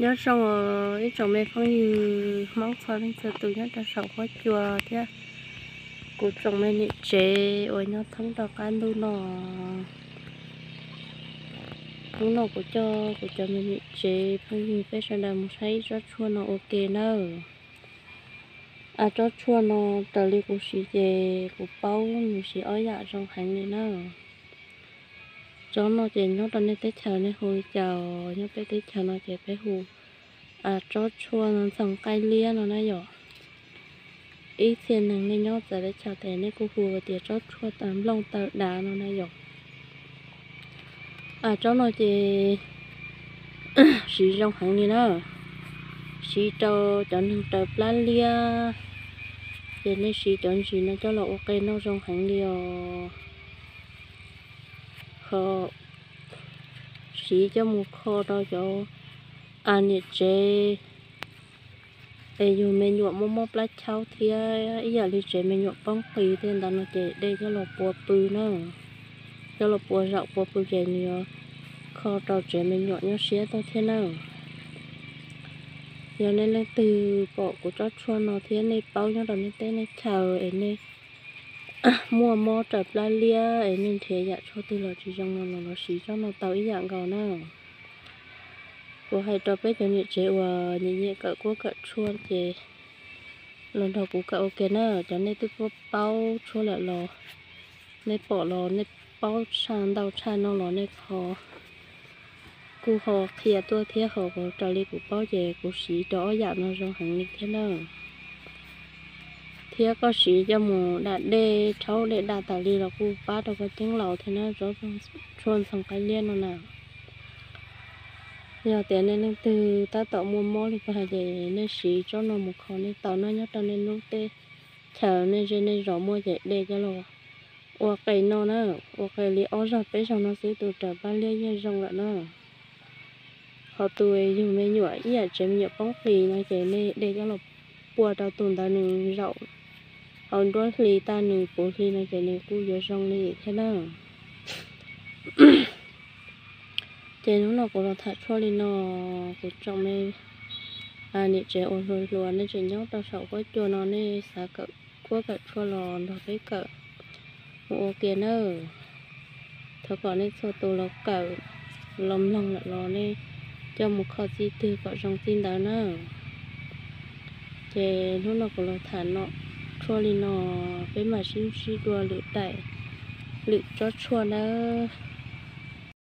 Nyob zoo ib tsoom me phooj ywg Hmoob txhua leej txhua tus nyob rau saum huab cua thiab kuv tsoom me niam tsev uas nyob thoob rau qab ntuj no. Hnub no kuv coj kuv cov me niam tsev phooj ywg peb sawv daws mus saib ib tsob tshuaj no ua ke nawb. Tsob tshuaj no raws li kuv siv ces kuv paub nws siv ob yam zoo heev li nawb. Tsob no ces nyob rau nej teb chaws nej hu li cas, nyob peb teb chaws no ces peb hu tsob tshuaj ntxoov qaib liab no na yom. Ib txhia neeg nej nyob txawv teb chaws ces nej kuj hu tias tsob tshuaj nplooj taw dav no na yom. Tsob no ces siv zoo heev li na, siv rau cov neeg raws plab liab, ces nej siv cov ntsis no coj los ua qe noj zoo heev li os. Ho siv coj mus kho rau cov niam tsev es yus me nyuam muaj mob plab chaub thiab ib yam li tsev me nyuam poob qis tej ntawd no ces de coj los pua pw na, coj los pua zaum pua pw ces nws yuav kho rau tsev me nyuam nyob siab tuaj thiab na. Yog nej leej twg pom kuv tsob tshuaj no thiab nej paub nyob rau nej teb nej chaws es nej muaj mob raws plab liab es nej nrhiav yam tshuaj twg los tsis zoo no los siv tsob no tau ib yam nkaus na. Kuv hais rau peb cov niam tsev uas nyiam nyiam kawm kuab kawm tshuaj ces los nrog kuv kawm ua ke na. Cov nej twb paub tshuaj lawm los nej pom los nej paub tshaj ntau tshaj no los nej ho kuj ho qhia tuaj thiab ho kuv raws li kuv paub ces kuv siv rau ob yam no zoo heev li thiab na. Thiab koj siv coj mus da dej rhaub dej da tas li los kuj pab rau koj ceeb laus thiab na, tsob tshuaj ntxoov qaib liab no na. Yog tias nej leej twg tab tom muaj mob li ko ces nej siv tsob no mus kho nej tau na, nyob rau nej lub teb chaws nej zej nej zos muaj ces de coj los ua qe noj na, ua qe li ob zaug peb zaug no xwb tus raws plab liab yeej zoo lawm na. Ho tus yug me nyuam ib yam tsev me nyuam poob qis no ces nej de coj los pua rau tus ntawd nws zaum hauv nruab hli tag nws puv hli no ces nws kuj yuav zoo li thiab na. Ces hnub no kuv los tham tshuaj li no, kuv tsoom me niam tsev uas hluas hluas nej tseem nyob rau saum huab cua no nej xav kawm kuab kawm tshuaj los nrog peb kawm mus ua ke nawb. Thov kom nej txhua tus los kawm los mloog lawm los nej coj mus kho txij twg kom zoo txij ntawd na. Ces hnub no kuv los tham no tshuaj li no, peb mam sib ntsib dua lwm daim lwm tsob tshuaj nawb.